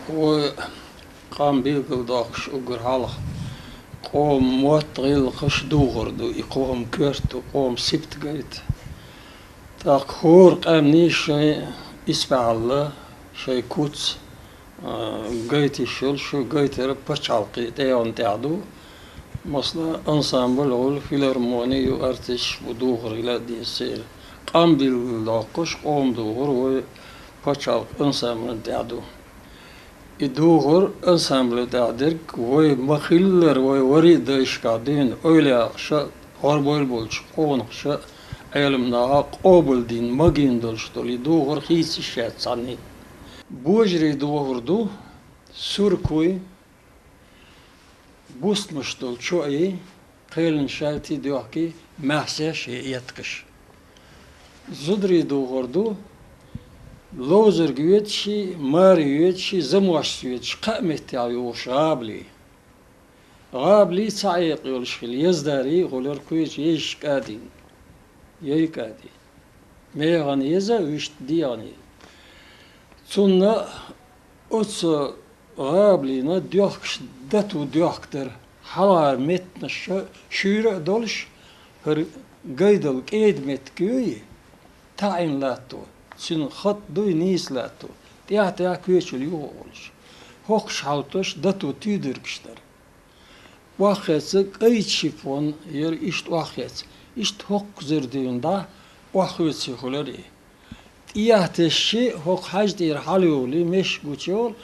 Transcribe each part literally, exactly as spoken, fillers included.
Вай къам билгалдоккхуш уггар хьалха къоман мотт, гӀиллакхаш духар ду, и къоман коьрта ду, къоман сибат гайта. ТӀаккха хӀора къаьмнийн шайн исбаьхьалла, шайн куц, а, гайта йиш йолуш, гайтар пачхьалкхан тӀегӀан тӀехь ду. Масала, ансамбль а хуьлу, филармони ю, артисташ бу, духар хила а деза церан. Къам билгалдоккхуш, къоман духар вай пачхьалкхан ансамблан тӀехь ду. И духар ансамблан тӀехь дерг вай ма-хиллара, вай вари а дайшкахь дуьйна эвлаяаша, гӀорбойла болчу къонахаша, Ӏеламнаха къобалдина, магийна долуш долу и духар хийца йиш яц цхьанний. Божарий духар ду, суркуй, бустамаш долу чоий, кхелан шайтий, доьхкий, маьхсеш я эткаш. Зударий духар ду, ловзарг йоьдуш, маре йоьдуш, замошца йоьдуш, кхаа меттехь йохуш гӀабалий. ГӀабалий цхьа экъа йолуш хила, яздарий а хуьлура, кхечу езаш кӀадийна. Яй кӀадийна. МехӀан еза, вуьшта дегӀан еза. Цунна оцу гӀабалина доьхкаш дату доьхкадар, хьалхара меттанаш шуьйра а долуш, хӀара гайдал кӀеда меттиг юй, таӀийна латто, цуьнан хатӀ дуй нийса латто, тӀаьхьа-тӀаьхьа коьчал юха а волуш. ХӀокхуш хьалтош дату туьйдургаш дара. Охьахецна кӀайчу шифон яра, иштта охьахецна. Иштта хӀокхузара дуьйна дӀа охьахоьций хуьлура и. ТӀехьа тесча, хӀокху хьаьжа тӀера хьалайовлий, меш гучуйовлу,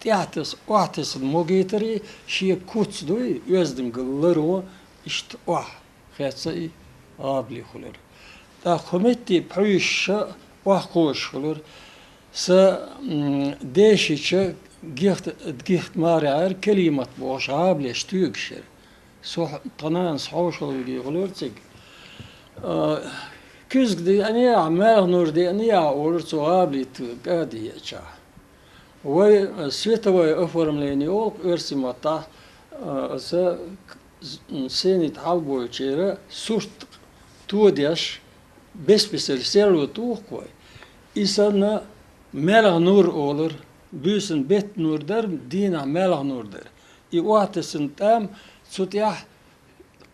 тӀехьа тесна, охьатесна могийтарий, шен куц дуй, оьздангалла ларо, иштта охьа хецна и гӀабалий хуьлура. ТӀаккха хӀокху метте пхьуьйшуша охьакхочуш хуьлура. Сан, м, дешича Гихт-, Гихт-Марехьера Келимат бохуш гӀабалеш тоьгуш яра. Со хь-, тхан нанас хьошалгӀа хуьлура цига. А, куьзга деанехь, маьлхан нур деанехь, олура цо гӀабалийтта кӀади еачахь. Вай, а, световое оформление олу оьрсийн маттахь, а, аса с-, м, сцени тӀе хьалабойлучеран сурт тодеш, бесписали серло туху-кх вай. И санна, маьлхан нур олура, буьйсанна беттан нур дара, дийнахь маьлхан нур дара. И охьатесна тӀам, цу тӀехь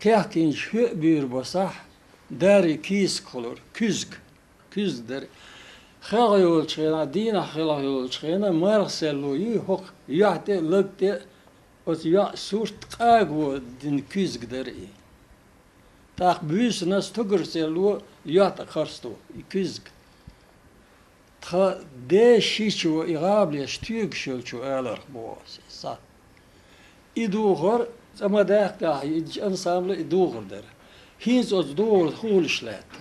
кхехкинчу хьоьан буьйр басахь, дарий кийсак хуьлура, куьзга. Куьзга дара. Хелхайолчу хенахь, дийнахь хелхайолчу хенахь, марха серло юй хӀокху йоьхь тӀе а, лаг тӀе а, оцу йоьӀан сурт къагавон дина куьзга дара и. ТӀаккха буьйсанна стогар серло йоьхь тӀе харцдо и куьзга. Тхан дешичо и гӀабалеш тоьгуш йолчо аларх боху аса. И духар, цӀа ма даккхахь, и ансамбль и духар дара. ХӀинца оцу духарца хӀун хуьлуш лаьтта?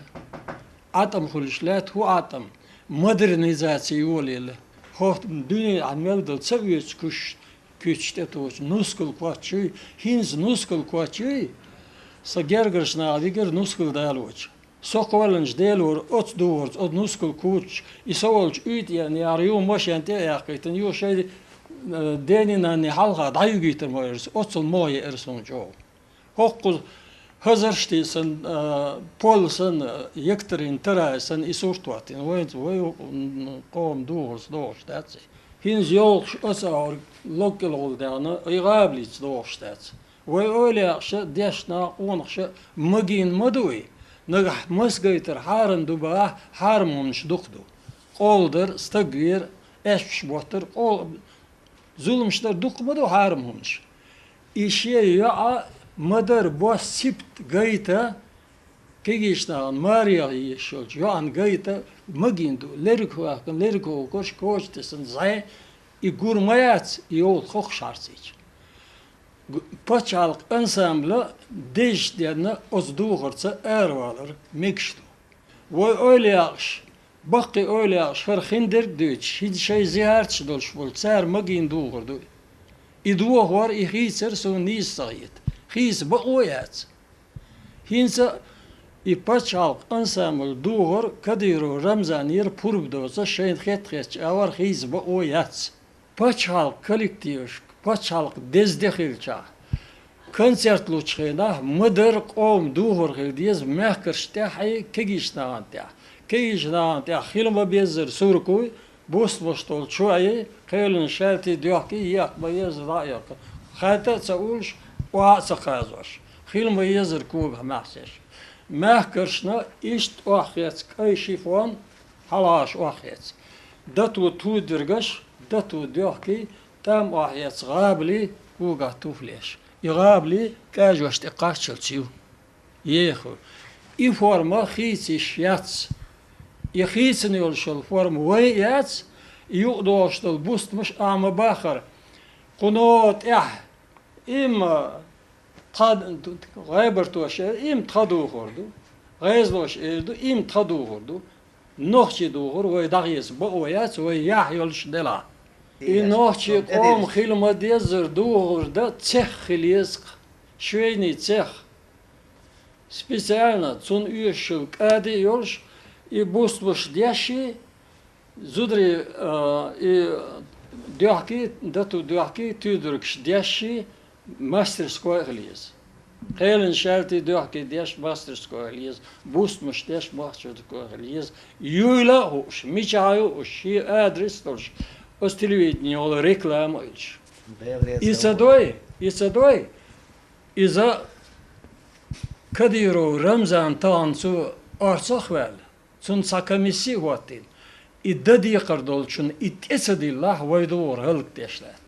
ӀатӀам хуьлуш лаьтта, хӀун ӀатӀам? Модернизаци йолаелла. ХӀокху дуьненахь мел долу ца оьцу куьш-, куьчаш тӀетухучу нускал коч юй, хӀинца нускал коч юй? Сан гергарчу наха дигара нускал далочу. Со кхоьллинчу Делора оцу духарца, оцу нускал кучча, и со волчу уьйтӀа еана яхьара, юха машен тӀе а яьккхийтина, юха шайн, э, дени-нанни хьалха дӀаюьгуьйтур ма яра со, оццул могӀа еара суна чӀогӀа. ХӀокхуза хазарш тесна, э, пол санна, э, яктарин тарай санна, и сурт хӀоттийна. Вайца, вай, м, къоман духарца догӀуш дац и. ХӀинца йогӀуш оцу агӀор лог кӀелхула даьхна, и гӀабалица догӀуш дац. Вай эвлаяаша дешна, къонахаша магийна ма ду и. Нагахь маса гайтар хьарам ду бахахь, хьарам хӀуманаш дукха ду. Къола дар, стаг вер, аьшпаш боттар, къо-, зуламаш дар дукха ма ду хьарам хӀуманаш. И шен йоӀа ма-дарра бос сибат гайта, кегийчу нахана маре яха йиш йолчу йоӀана гайта магийна ду. Лерриг ваьккхина, лерриг вовкхуш, коча тесна зӀе, и гур ма яц, и йолу хӀокхуш харцийча. Гу-, пачхьалкх ансамбла дезачу денна оцу духарца аравалар мегаш ду. Вай эвлаяаш, баккхий эвлаяаш хӀара хиндерг а дуьйцуш, хӀинца шайн зихӀарташ долуш болу, цара магийна духар ду. И дохор, и хийцар суна нийса ца хета. Хийца бакъо а яц. ХӀинца и пачхьалкх ансамбль духар Кадыров Рамзанера пурба доцуш шайна хетта-хеттачу агӀор хийца бакъо яц. Пачхьалкх коллективашка, пачхьалкх деза де хилчахь, концерт лучу хенахь ма-дарра къоман духар хила деза мехкаршна тӀехь а, кегийчу нахана тӀехь. Кегийчу нахана тӀехь хила ма-беззара суркуй, Бустамаш долчои, кхелан шаьлтий, доьхкий, екха ма еззара дӀа а екха. Хатта а ца уллаш, охьа а ца кхазош. Хила ма еззара когах маьхсеш. Мехкаршна иштта охьахеца кӀай шифон, хьалхаш охьахеца. Дато тудергаш, дато доьхкий, тӀам охьахеца гӀабали когах туфлеш. И гӀабали кӀажошта тӀе кхаччалц ю. Еха. И форма хийца йиш яц. И хийцана йолуш йолу форма вайн яц, и юкъадогӀуш долу бустамаш ахьа ма баххара. Кхуно тӀехь, имма тха, гӀайбартоша эр, имма тха духур ду, гӀезалоша эр ду, имма тха духур ду. Нохчий духур вай дӀахеца бакъо яц, вай яхь йолуш делахь. И нохчий къоман хила ма деззара духур дан цех хила еза-кх, швейный цех. Специально цунна оьшуш йолу кӀади а йолуш, и бустамаш дешший, зударий, а, и доьхкий, дато доьхкий, туьйдургаш дешший, мастерской хила еза. Кхелан шаьлтий, доьхкий деш мастерской хила еза, бустамаш деш мастерской хила еза. Юйла а хууш, мичахь ю а хууш, шен адрес а долуш, оцу телевиденехула реклама а йолуш. И ца дой, и ца дой, иза Кадыров Рамзан тахана цу орцах а ваьлла, цунна цхьа комисси а хӀоттийна, и дан декхар долчунна и тӀе ца диллахь, вай духур хӀаллакдеш лаьтта.